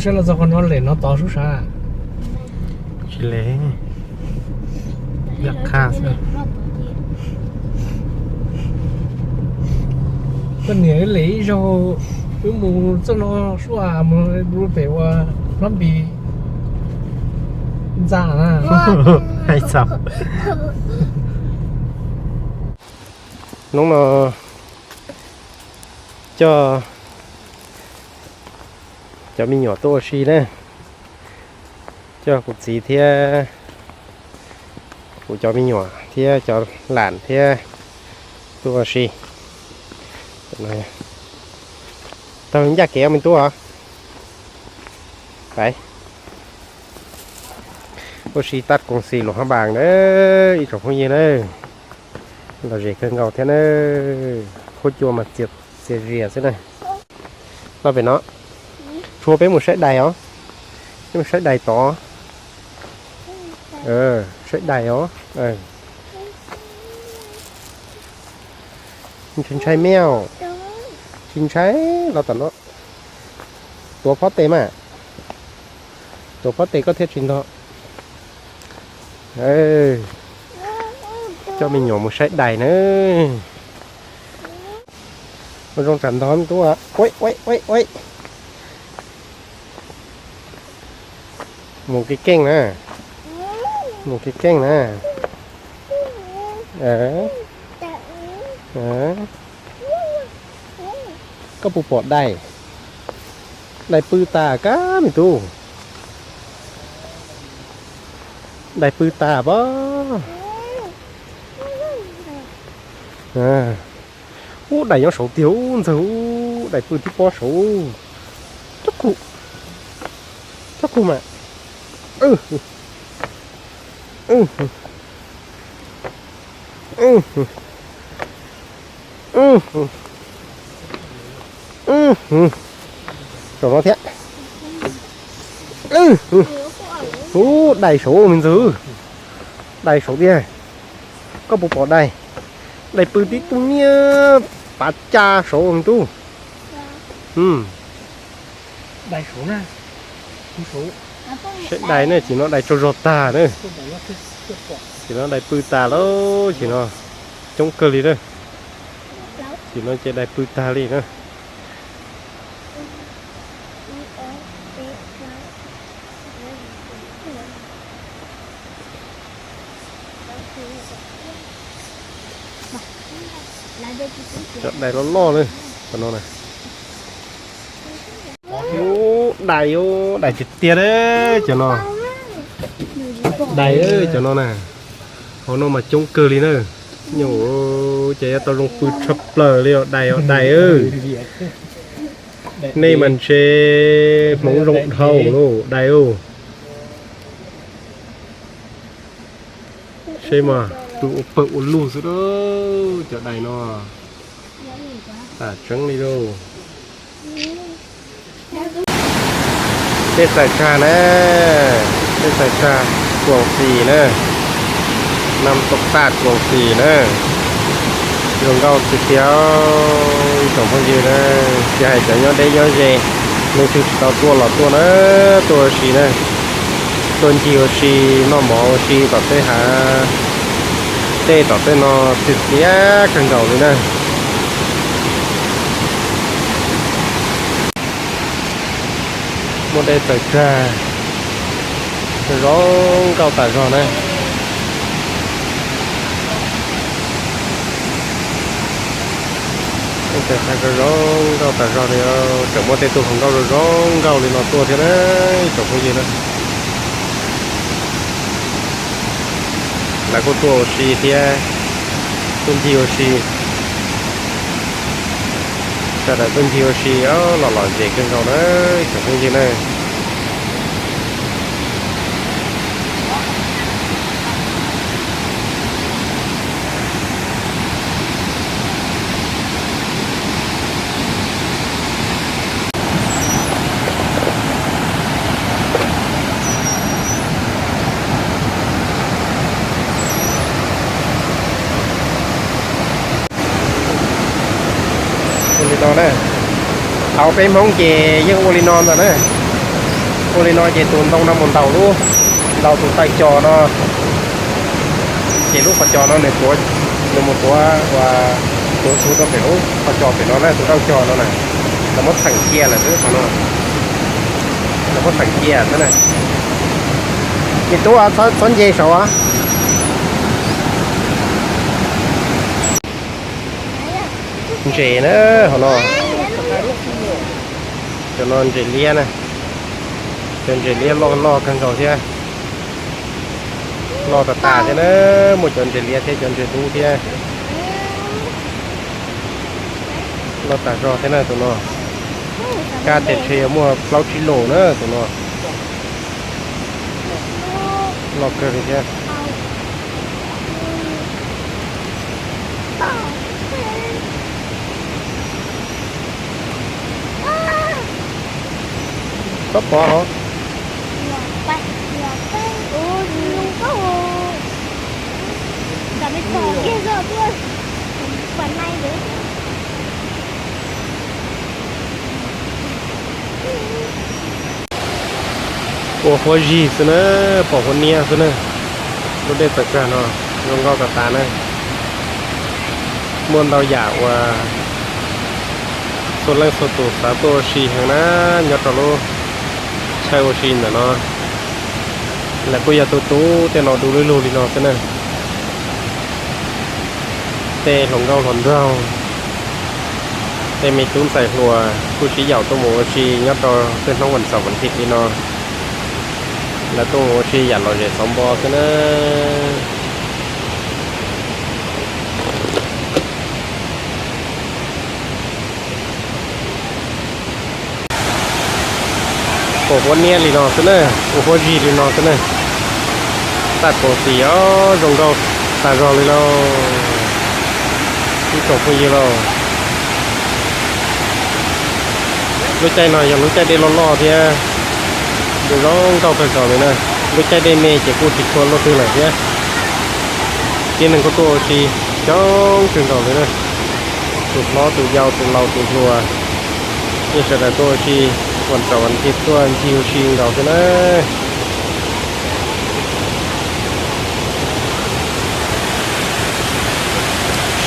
Saib los txog qhov no lem no tod sub sav. Tsis lem, yog qha xwb. Koj niam wb lem ib zaug, wb mus txoj no suab mus pem ua hlob npis ntxa na. Hais txog hnub no coj cov me nyuam tuaj ua si na, coj kuv txiv thiab kuv cov me nyuam thiab cov lam thiab tuaj ua si. Taug ncaj kev me tuaj. Ua si taj koom xis Luam Hab Npas na, ib tsoom phooj ywg na, lom zem kawg nkaus thiab na, khuab cua mas txias zias xwb na. Noj pem no, tsuav peb mus saib dais os, peb mus saib dais tod, saib dais os. Ntshai ntshai me os, tsis ntshai los tom no, tuav pob tes mas, tuav pob tes koj thiaj tsis ntog. Coj me nyuam mus saib dais na. Ua zoo tsam ntog tub. Mus kev keej na, mus kev keej na. Koj puas pom dais? Dais pw tas kab me tub. Dais pw tas pob. Ub, dais nyob saud tiag ub ntxawg ub, dais pw tib pob saud. Cob kuj, cob kuj mas. Saum no thiab. Ub, dais saud me ntxawg, dais saud tiag. Koj puas pom dais? Dais pw tib tug niag pav ca saud me tub. Saib dais na, ces no dais tsaug zog tag na. Ces no dais pw tas lawm, ces no coob kawg li na. Ces no ces dais pw tag li na. Cov dais loj loj na, cov no na. Ub, dais, dais tiag tiag na, cov no. Dais, cov no na. Hauv no mas coob kawg li na. Nyuj, ces yuav tau zoo pw tshaj plaws li os dais, os dais. Nej mas ntshe hmoov zoo dhau lauj dais. Seb mas pw ua pawg ua lug xwb lauj cov dais no. Tam tseeb li lauj. Peb txais tsag na, peb txais tsag Kuam Xis na, nam tok taj Kuam Xis na. Zoo nkauj tiag tiag ib tsoom phooj ywg na, tsis hais cov nyob deb nyob ze, leej twg tsis tau tuaj los tuaj na, tuaj ua si na, tuaj ncig ua si, noj mov ua si tom tej hav dej tom tej no tiag tiag kawg nkaus li na. Muaj dej txawm tsag, zoo nkauj tas zog na. Dej txawm tsag zoo nkauj tas zog li, tseem muaj tej tug hluas nkauj zoo zoo nkauj li no tuaj thiab na, ib tsoom phooj ywg na. Lawv kuj tuaj ua si thiab, tuaj ncig ua si. Sawv daws tuaj ncig ua si, los lom zem kawg nkaus na, ib tsoom phooj ywg na. Ua li no na, thaum peb Hmoob ces yeej ua li no ntag na. Ua li no ces tus ntoo no mus ntaus lub, ntaus tus taw cos no, ces lub qhov cos no nws tuav, nws mus tuav ua, tuav txug rau pem lub qhov cos pem no na, tus dauj cos no na, lawv muab txheem cia lawm xwb qhov no, lawv muab txheem cia xwb na. Me tub, txhob nce saud. Ntses na, hauv no, cov no ntses liab na, cov ntses liab loj loj kawg nkaus thiab, loj tas tas thiab na, muaj cov ntses liab thiab cov ntses dub thiab, loj tas zog thiab na tus no, kab tes ntshe yuav muaj plaub tsib lus na tus no, loj kawg li thiab. Txhob pov hov. Ua huab zig xwb na, pom huab niab xwb na. Lub dej tawm kag no zoo nkauj tas tas na. Muaj ntau yam uas txhua leej txhua tus xav tuaj ua si heev na, nyob rau lub chaw ua si ntawm no. Lawv kuj yog tu tu tej no du lug lug li no xwb na. Tej hluas nkauj hluas nraug, tej me tub ntxhais hluas kuj sib yaum tuaj mus ua si nyob rau tej hnub vas xaum vas thiv li no. Lawv tuaj mus ua si yam lom zem xauv npo xwb na. Pom huab niab li no xwb na, ua huab zig li no xwb na. Txaj puas xis os, zoo nkauj tas zog li lauj. Ib tsoom phooj ywg lauj, lub caij no yog lub caij dej loj loj thiab, nws zoo nkauj kawg nkaus li na. Lub caij dej me ces kuj tsis tshua luaj twg lawm thiab. Tib neeg kuj tuaj ua si coob kawg nkaus li na. Tus hlob tus yau tus laus tus hluas, yeej sawv daws tuaj ua si, vas xaum vas thiv tuaj ncig ua si nkaus thiab na.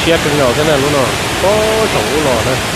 Siab kawg nkaus thiab na lub no, pob saum ub los na.